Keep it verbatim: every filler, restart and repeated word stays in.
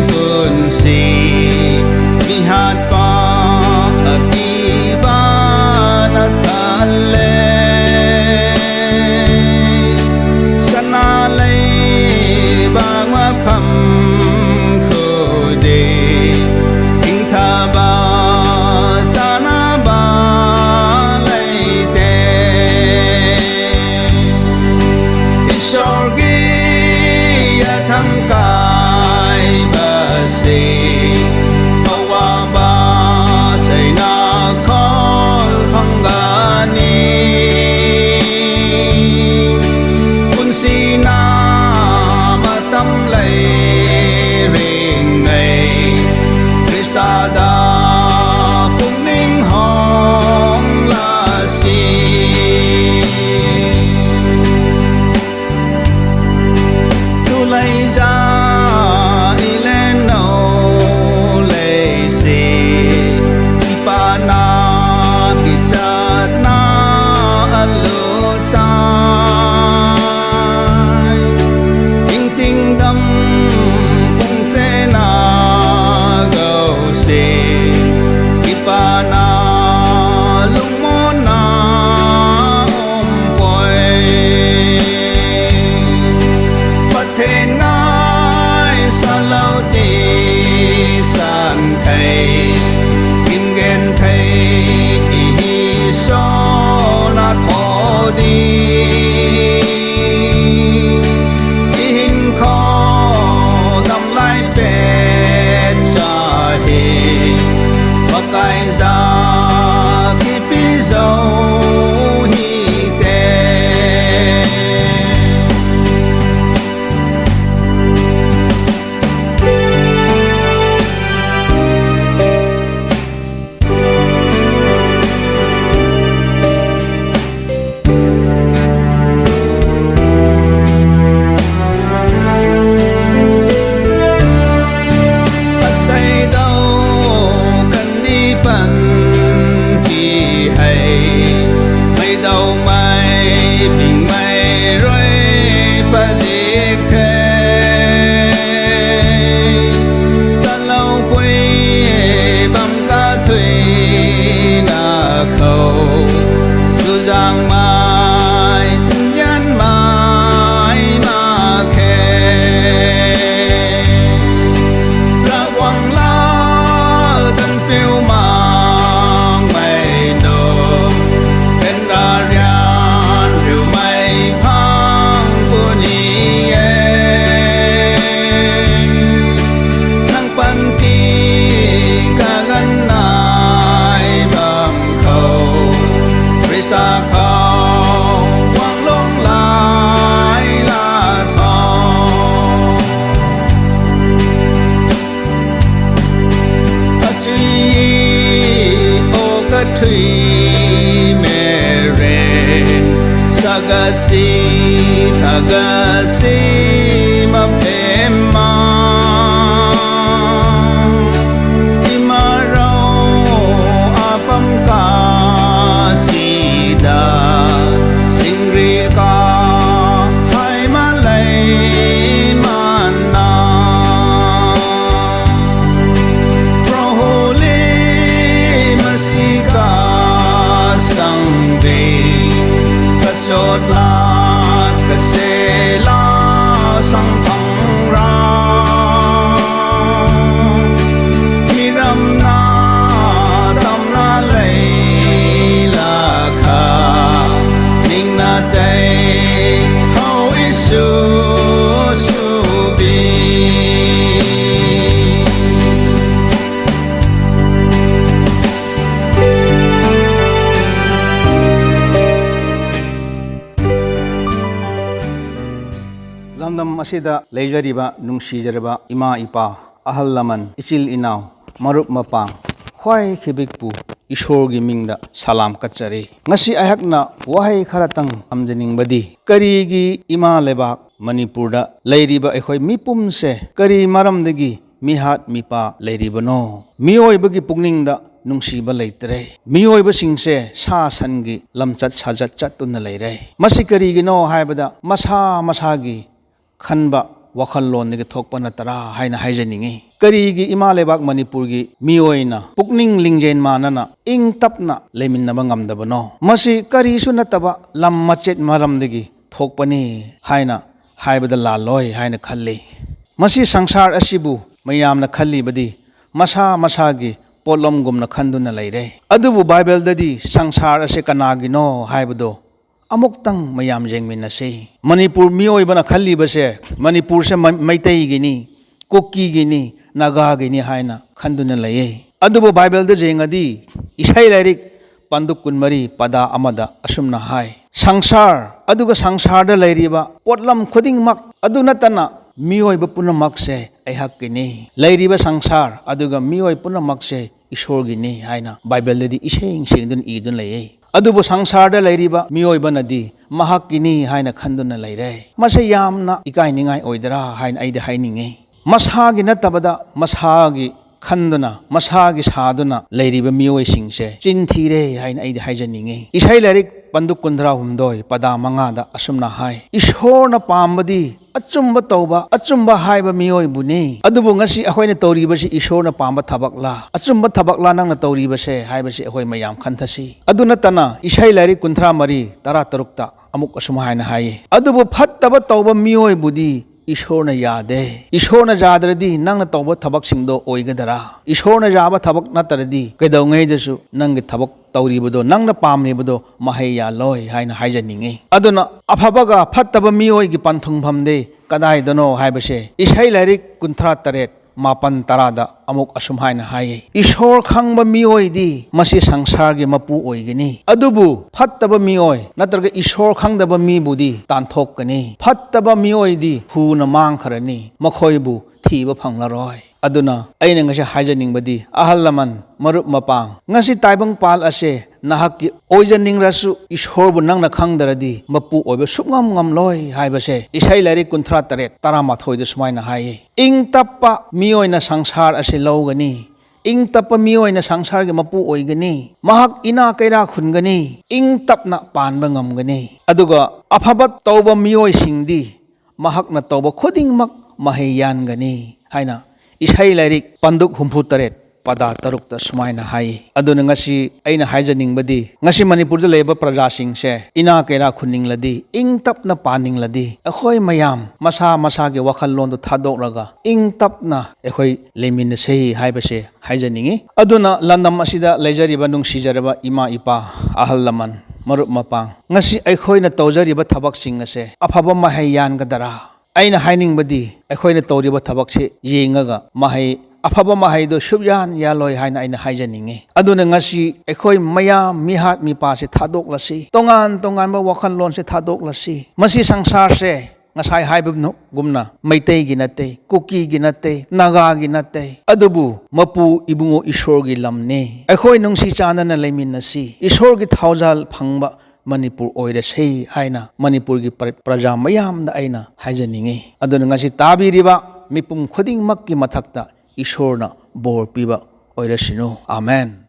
ꯄꯨꯟꯁꯤ ꯃꯤꯍꯥꯠꯄ ꯑꯀꯤꯕꯅ ꯊꯜꯂꯦ꯫ ꯁꯅꯥ ꯂꯩꯕꯥꯛ ꯃꯐꯝ ꯈꯨꯗꯤꯡ ꯏꯪꯊꯕ ꯆꯥꯅꯕ ꯂꯩꯇꯦ꯫ ꯏꯁꯣꯔꯒꯤ ꯌꯥꯊꯪ ꯀꯥꯏꯕꯁꯤꯡ ꯑꯋꯥꯕ ꯆꯩꯅꯥꯈꯣꯜ ꯐꯪꯒꯅꯤ꯫ ꯄꯨꯟꯁꯤꯅ ꯃꯇꯝ ꯂꯩꯔꯤꯉꯩ ꯈ꯭ꯔꯤꯁꯇꯗ ꯄꯨꯛꯅꯤꯡ ꯍꯣꯡꯂꯁꯤ꯫ ꯇꯨꯂꯩꯖꯥ ꯏꯂꯦꯅꯧ ꯁꯤꯗ ꯂꯩꯖꯔꯤꯕ ꯅꯨꯡꯁꯤꯖꯔꯕ ꯏꯃꯥ ꯏꯄꯥ, ꯑꯍꯜ ꯂꯃꯟ, ꯏꯆꯤꯜ ꯏꯅꯥꯎ, ꯃꯔꯨꯞ ꯃꯄꯥꯡ, ꯈ꯭ꯋꯥꯏ ꯈꯤꯕꯤꯛꯄꯨ ꯏꯁꯣꯔꯒꯤ ꯃꯤꯡꯗ ꯁꯂꯥꯝ ꯀꯠꯆꯔꯤ꯫ ꯉꯁꯤ ꯑꯩꯍꯥꯛꯅ ꯋꯥꯍꯩ ꯈꯔꯇꯪ ꯊꯝꯖꯅꯤꯡꯕꯗꯤ, ꯀꯔꯤꯒꯤ ꯏꯃꯥ ꯂꯩꯕꯥꯛ ꯃꯅꯤꯄꯨꯔꯗ ꯂꯩꯔꯤꯕ ꯑꯩꯈꯣꯏ ꯃꯤꯄꯨꯝꯁꯦ ꯀꯔꯤ ꯃꯔꯝꯗꯒꯤ ꯃꯤꯍꯥꯠ ꯃꯤꯄꯥ ꯂꯩꯔꯤꯕꯅꯣ? ꯃꯤꯑꯣꯏꯕꯒꯤ ꯄꯨꯛꯅꯤꯡꯗ ꯅꯨꯡꯁꯤꯕ ꯂꯩꯇ꯭ꯔꯦ꯫ ꯃꯤꯑꯣꯏꯕꯁꯤꯡꯁꯦ ꯁꯥ ꯁꯟꯒꯤ ꯂꯝꯆꯠ ꯁꯥꯖꯠ ꯆꯠꯇꯨꯅ ꯂꯩꯔꯦ꯫ ꯃꯁꯤ ꯀꯔꯤꯒꯤꯅꯣ ꯍꯥꯏꯕꯗ, ꯃꯁꯥ ꯃꯁꯥꯒꯤ ꯈꯟꯕ ꯋꯥꯈꯜꯂꯣꯟꯗꯒꯤ ꯊꯣꯛꯄ ꯅꯠꯇ꯭ꯔꯥ ꯍꯥꯏꯅ ꯍꯥꯏꯖꯅꯤꯡꯉꯤ꯫ ꯀꯔꯤꯒꯤ ꯏꯃꯥ ꯂꯩꯕꯥꯛ ꯃꯅꯤꯄꯨꯔꯒꯤ ꯃꯤꯑꯣꯏꯅ ꯄꯨꯛꯅꯤꯡ ꯂꯤꯡꯖꯦꯜ ꯃꯥꯟꯅꯅ ꯏꯪ ꯇꯞꯅ ꯂꯩꯃꯤꯟꯅꯕ ꯉꯝꯗꯕꯅꯣ? ꯃꯁꯤ ꯀꯔꯤꯁꯨ ꯅꯠꯇꯕ ꯂꯝ ꯃꯆꯦꯠ ꯃꯔꯝꯗꯒꯤ ꯊꯣꯛꯄꯅꯤ ꯍꯥꯏꯅ ꯍꯥꯏꯕꯗ ꯂꯥꯜꯂꯣꯏ ꯍꯥꯏꯅ ꯈꯜꯂꯤ꯫ ꯃꯁꯤ ꯁꯪꯁꯥꯔ ꯑꯁꯤꯕꯨ ꯃꯌꯥꯝꯅ ꯈꯜꯂꯤꯕꯗꯤ ꯃꯁꯥ ꯃꯁꯥꯒꯤ ꯄꯣꯠꯂꯝꯒꯨꯝꯅ ꯈꯟꯗꯨꯅ ꯂꯩꯔꯦ꯫ ꯑꯗꯨꯕꯨ ꯕꯥꯏꯕꯜꯗꯗꯤ ꯁꯪꯁꯥꯔ ꯑꯁꯤ ꯀꯅꯥꯒꯤꯅꯣ ꯍꯥꯏꯕꯗꯨ ꯑꯃꯨꯛꯇꯪ ꯃꯌꯥꯝ ꯌꯦꯡꯃꯤꯟꯅꯁꯤ꯫ ꯃꯅꯤꯄꯨꯔ ꯃꯤꯑꯣꯏꯕꯅ ꯈꯜꯂꯤꯕꯁꯦ, ꯃꯅꯤꯄꯨꯔꯁꯦ ꯃ-, ꯃꯩꯇꯩꯒꯤꯅꯤ, ꯀꯨꯀꯤꯒꯤꯅꯤ, ꯅꯥꯒꯥꯒꯤꯅꯤ ꯍꯥꯏꯅ ꯈꯟꯗꯨꯅ ꯂꯩꯌꯦ꯫ ꯑꯗꯨꯕꯨ ꯕꯥꯏꯕꯜꯗ ꯌꯦꯡꯉꯗꯤ, ꯏꯁꯩ ꯂꯥꯏꯔꯤꯛ ꯄꯟꯗꯨꯞ ꯀꯨꯟꯃꯔꯤ ꯄꯗꯥ ꯑꯃꯗ ꯑꯁꯨꯝꯅ ꯍꯥꯏ, "ꯁꯪꯁꯥꯔ ꯑꯗꯨꯒ ꯁꯪꯁꯥꯔꯗ ꯂꯩꯔꯤꯕ ꯄꯣꯠꯂꯝ ꯈꯨꯗꯤꯡꯃꯛ ꯑꯗꯨ ꯅꯠꯇꯅ ꯃꯤꯑꯣꯏꯕ ꯄꯨꯝꯅꯃꯛꯁꯦ ꯑꯩꯍꯥꯛꯀꯤꯅꯤ꯫ ꯂꯩꯔꯤꯕ ꯁꯪꯁꯥꯔ ꯑꯗꯨꯒ ꯃꯤꯑꯣꯏ ꯄꯨꯝꯅꯃꯛꯁꯦ ꯏꯁꯣꯔꯒꯤꯅꯤ" ꯍꯥꯏꯅ ꯕꯥꯏꯕꯜꯗꯗꯤ ꯏꯁꯦꯡ ꯁꯦꯡꯗꯨꯅ ꯏꯗꯨꯅ ꯂꯩꯌꯦ꯫ ꯑꯗꯨꯕꯨ ꯁꯪꯁꯥꯔꯗ ꯂꯩꯔꯤꯕ ꯃꯤꯑꯣꯏꯕꯅꯗꯤ ꯃꯍꯥꯛꯀꯤꯅꯤ ꯍꯥꯏꯅ ꯈꯟꯗꯨꯅ ꯂꯩꯔꯦ꯫ ꯃꯁꯤ ꯌꯥꯝꯅ ꯏꯀꯥꯏꯅꯤꯡꯉꯥꯏ ꯑꯣꯏꯗ꯭ꯔꯥ ꯍꯥꯏꯅ ꯑꯩꯗꯤ ꯍꯥꯏꯅꯤꯡꯉꯤ꯫ ꯃꯁꯥꯒꯤ ꯅꯠꯇꯕꯗ ꯃꯁꯥꯒꯤ ꯈꯟꯗꯨꯅ, ꯃꯁꯥꯒꯤ ꯁꯥꯗꯨꯅ ꯂꯩꯔꯤꯕ ꯃꯤꯑꯣꯏꯁꯤꯡꯁꯦ ꯆꯤꯟ ꯊꯤꯔꯦ ꯍꯥꯏꯅ ꯑꯩꯗꯤ ꯍꯥꯏꯖꯅꯤꯡꯉꯤ꯫ ꯏꯁꯩ ꯂꯥꯏꯔꯤꯛ ꯄꯟꯗꯨꯞ ꯀꯨꯟꯊ꯭ꯔꯥ ꯍꯨꯝꯗꯣꯏ ꯄꯗꯥ ꯃꯉꯥꯗ ꯑꯁꯨꯝꯅ ꯍꯥꯏ, "ꯏꯁꯣꯔꯅ ꯄꯥꯝꯕꯗꯤ ꯑꯆꯨꯝꯕ ꯇꯧꯕ, ꯑꯆꯨꯝꯕ ꯍꯥꯏꯕ ꯃꯤꯑꯣꯏꯕꯨꯅꯤ"꯫ ꯑꯗꯨꯕꯨ ꯉꯁꯤ ꯑꯩꯈꯣꯏꯅ ꯇꯧꯔꯤꯕꯁꯤ ꯏꯁꯣꯔꯅ ꯄꯥꯝꯕ ꯊꯕꯛꯂꯥ, ꯑꯆꯨꯝꯕ ꯊꯕꯛꯂꯥ ꯅꯪꯅ ꯇꯧꯔꯤꯕꯁꯦ ꯍꯥꯏꯕꯁꯤ ꯑꯩꯈꯣꯏ ꯃꯌꯥꯝ ꯈꯟꯊꯁꯤ꯫ ꯑꯗꯨ ꯅꯠꯇꯅ ꯏꯁꯩ ꯂꯥꯏꯔꯤꯛ ꯀꯨꯟꯊ꯭ꯔꯥ ꯃꯔꯤ ꯇꯔꯥ ꯇꯔꯨꯛꯇ ꯑꯃꯨꯛ ꯑꯁꯨꯝ ꯍꯥꯏꯅ ꯍꯥꯏꯌꯦ, "ꯑꯗꯨꯕꯨ ꯐꯠꯇꯕ ꯇꯧꯕ ꯃꯤꯑꯣꯏꯕꯨꯗꯤ ꯏꯁꯣꯔꯅ ꯌꯥꯗꯦ"꯫ ꯏꯁꯣꯔꯅ ꯌꯥꯗ꯭ꯔꯗꯤ ꯅꯪꯅ ꯇꯧꯕ ꯊꯕꯛꯁꯤꯡꯗꯣ ꯑꯣꯏꯒꯗꯔꯥ? ꯏꯁꯣꯔꯅ ꯌꯥꯕ ꯊꯕꯛ ꯅꯠꯇ꯭ꯔꯗꯤ ꯀꯩꯗꯧꯉꯩꯗꯁꯨ ꯅꯪꯒꯤ ꯊꯕꯛ ꯇꯧꯔꯤꯕꯗꯣ, ꯅꯪꯅ ꯄꯥꯝꯂꯤꯕꯗꯣ ꯃꯍꯩ ꯌꯥꯜꯂꯣꯏ ꯍꯥꯏꯅ ꯍꯥꯏꯖꯅꯤꯡꯉꯤ꯫ ꯑꯗꯨꯅ ꯑꯐꯕꯒ ꯐꯠꯇꯕ ꯃꯤꯑꯣꯏꯒꯤ ꯄꯟꯊꯨꯡꯐꯝꯗꯤ ꯀꯗꯥꯏꯗꯅꯣ ꯍꯥꯏꯕꯁꯦ ꯏꯁꯩ ꯂꯥꯏꯔꯤꯛ ꯀꯨꯟꯊ꯭ꯔꯥ ꯇꯔꯦꯠ ꯃꯥꯄꯟ ꯇꯔꯥꯗ ꯑꯃꯨꯛ ꯑꯁꯨꯝ ꯍꯥꯏꯅ ꯍꯥꯏꯌꯦ, "ꯏꯁꯣꯔ ꯈꯪꯕ ꯃꯤꯑꯣꯏꯗꯤ ꯃꯁꯤ ꯁꯪꯁꯥꯔꯒꯤ ꯃꯄꯨ ꯑꯣꯏꯒꯅꯤ, ꯑꯗꯨꯕꯨ ꯐꯠꯇꯕ ꯃꯤꯑꯣꯏ ꯅꯠꯇ꯭ꯔꯒ ꯏꯁꯣꯔ ꯈꯪꯗꯕ ꯃꯤꯕꯨꯗꯤ ꯇꯥꯟꯊꯣꯛꯀꯅꯤ꯫ ꯐꯠꯇꯕ ꯃꯤꯑꯣꯏꯗꯤ ꯊꯨꯅ ꯃꯥꯡꯈ꯭ꯔꯅꯤ, ꯃꯈꯣꯏꯕꯨ ꯊꯤꯕ ꯐꯪꯂꯔꯣꯏ"꯫ ꯑꯗꯨꯅ ꯑꯩꯅ ꯉꯁꯤ ꯍꯥꯏꯖꯅꯤꯡꯕꯗꯤ, ꯑꯍꯜ ꯂꯃꯟ, ꯃꯔꯨꯞ ꯃꯄꯥꯡ, ꯉꯁꯤ ꯇꯥꯏꯕꯪꯄꯥꯜ ꯑꯁꯦ ꯅꯍꯥꯛꯀꯤ ꯑꯣꯏꯖꯅꯤꯡꯔꯁꯨ, ꯏꯁꯣꯔꯕꯨ ꯅꯪꯅ ꯈꯪꯗ꯭ꯔꯗꯤ ꯃꯄꯨ ꯑꯣꯏꯕ ꯁꯨꯛꯉꯝ ꯉꯝꯂꯣꯏ ꯍꯥꯏꯕꯁꯦ ꯏꯁꯩ ꯂꯥꯏꯔꯤꯛ ꯀꯨꯟꯊ꯭ꯔꯥ ꯇꯔꯦꯠ, ꯇꯔꯥꯃꯥꯊꯣꯏꯗ ꯁꯨꯃꯥꯏꯅ ꯍꯥꯏꯌꯦ, "ꯏꯪ ꯇꯞꯄ ꯃꯤꯑꯣꯏꯅ ꯁꯪꯁꯥꯔ ꯑꯁꯤ ꯂꯧꯒꯅꯤ, ꯏꯪ ꯇꯞꯄ ꯃꯤꯑꯣꯏꯅ ꯁꯪꯁꯥꯔꯒꯤ ꯃꯄꯨ ꯑꯣꯏꯒꯅꯤ, ꯃꯍꯥꯛ ꯏꯅꯥ ꯀꯩꯔꯥ ꯈꯨꯟꯒꯅꯤ, ꯏꯪ ꯇꯞꯅ ꯄꯥꯟꯕ ꯉꯝꯒꯅꯤ, ꯑꯗꯨꯒ ꯑꯐꯕ ꯇꯧꯕ ꯃꯤꯑꯣꯏꯁꯤꯡꯗꯤ ꯃꯍꯥꯛꯅ ꯇꯧꯕ ꯈꯨꯗꯤꯡꯃꯛ ꯃꯍꯩ ꯌꯥꯟꯒꯅꯤ" ꯍꯥꯏꯅ ꯏꯁꯩ ꯂꯥꯏꯔꯤꯛ ꯄꯟꯗꯨꯛ ꯍꯨꯝꯐꯨ ꯇꯔꯦꯠ, ꯄꯗꯥ ꯇꯔꯨꯛꯇ ꯁꯨꯃꯥꯏꯅ ꯍꯥꯏ꯫ ꯑꯗꯨꯅ ꯉꯁꯤ ꯑꯩꯅ ꯍꯥꯏꯖꯅꯤꯡꯕꯗꯤ, ꯉꯁꯤ ꯃꯅꯤꯄꯨꯔꯗ ꯂꯩꯕ ꯄ꯭ꯔꯖꯥꯁꯤꯡꯁꯦ ꯏꯅꯥ ꯀꯩꯔꯥ ꯈꯨꯟꯅꯤꯡꯂꯗꯤ, ꯏꯪ ꯇꯞꯅ ꯄꯥꯅꯤꯡꯂꯗꯤ, ꯑꯩꯈꯣꯏ ꯃꯌꯥꯝ ꯃꯁꯥ ꯃꯁꯥꯒꯤ ꯋꯥꯈꯜꯂꯣꯟꯗꯨ ꯊꯥꯗꯣꯛꯂꯒ ꯏꯪ ꯇꯞꯅ ꯑꯩꯈꯣꯏ ꯂꯩꯃꯤꯟꯅꯁꯤ ꯍꯥꯏꯕꯁꯦ ꯍꯥꯏꯖꯅꯤꯡꯏ꯫ ꯑꯗꯨꯅ ꯂꯝꯗꯝ ꯑꯁꯤꯗ ꯂꯩꯖꯔꯤꯕ ꯅꯨꯡꯁꯤꯖꯔꯕ ꯏꯃꯥ ꯏꯄꯥ, ꯑꯍꯜ ꯂꯃꯟ, ꯃꯔꯨꯞ ꯃꯄꯥꯡ, ꯉꯁꯤ ꯑꯩꯈꯣꯏꯅ ꯇꯧꯖꯔꯤꯕ ꯊꯕꯛꯁꯤꯡ ꯑꯁꯦ ꯑꯐꯕ ꯃꯍꯩ ꯌꯥꯟꯒꯗꯔꯥ? ꯑꯩꯅ ꯍꯥꯏꯅꯤꯡꯕꯗꯤ, ꯑꯩꯈꯣꯏꯅ ꯇꯧꯔꯤꯕ ꯊꯕꯛꯁꯤ ꯌꯦꯡꯉꯒ ꯃꯍꯩ, ꯑꯐꯕ ꯃꯍꯩꯗꯣ ꯁꯨꯞꯌꯥꯟ ꯌꯥꯜꯂꯣꯏ ꯍꯥꯏꯅ ꯑꯩꯅ ꯍꯥꯏꯖꯅꯤꯡꯉꯤ꯫ ꯑꯗꯨꯅ ꯉꯁꯤ ꯑꯩꯈꯣꯏ ꯃꯌꯥꯝ ꯃꯤꯍꯥꯠ ꯃꯤꯄꯥꯁꯤ ꯊꯥꯗꯣꯛꯂꯁꯤ, ꯇꯣꯉꯥꯟ ꯇꯣꯉꯥꯟꯕ ꯋꯥꯈꯜꯂꯣꯟꯁꯤ ꯊꯥꯗꯣꯛꯂꯁꯤ꯫ ꯃꯁꯤ ꯁꯪꯁꯥꯔꯁꯦ ꯉꯁꯥꯏ ꯍꯥꯏꯕꯒꯨꯝꯅ ꯃꯩꯇꯩꯒꯤ ꯅꯠꯇꯦ, ꯀꯨꯀꯤꯒꯤ ꯅꯠꯇꯦ, ꯅꯥꯒꯥꯒꯤ ꯅꯠꯇꯦ, ꯑꯗꯨꯕꯨ ꯃꯄꯨ ꯏꯕꯨꯡꯉꯣ ꯏꯁꯣꯔꯒꯤ ꯂꯝꯅꯤ꯫ ꯑꯩꯈꯣꯏ ꯅꯨꯡꯁꯤ ꯆꯥꯟꯅꯅ ꯂꯩꯃꯤꯟꯅꯁꯤ, ꯏꯁꯣꯔꯒꯤ ꯊꯧꯖꯥꯜ ꯐꯪꯕ ꯃꯅꯤꯄꯨꯔ ꯑꯣꯏꯔꯁꯦ ꯍꯥꯏꯅ ꯃꯅꯤꯄꯨꯔꯒꯤ ꯄ꯭ꯔ-, ꯄ꯭ꯔꯖꯥ ꯃꯌꯥꯝꯗ ꯑꯩꯅ ꯍꯥꯏꯖꯅꯤꯡꯉꯤ꯫ ꯑꯗꯨꯅ ꯉꯁꯤ ꯇꯥꯕꯤꯔꯤꯕ ꯃꯤꯄꯨꯝ ꯈꯨꯗꯤꯡꯃꯛꯀꯤ ꯃꯊꯛꯇ ꯏꯁꯣꯔꯅ ꯕꯣꯔ ꯄꯤꯕ ꯑꯣꯏꯔꯁꯅꯨ꯫ ꯑꯥꯃꯦꯟ꯫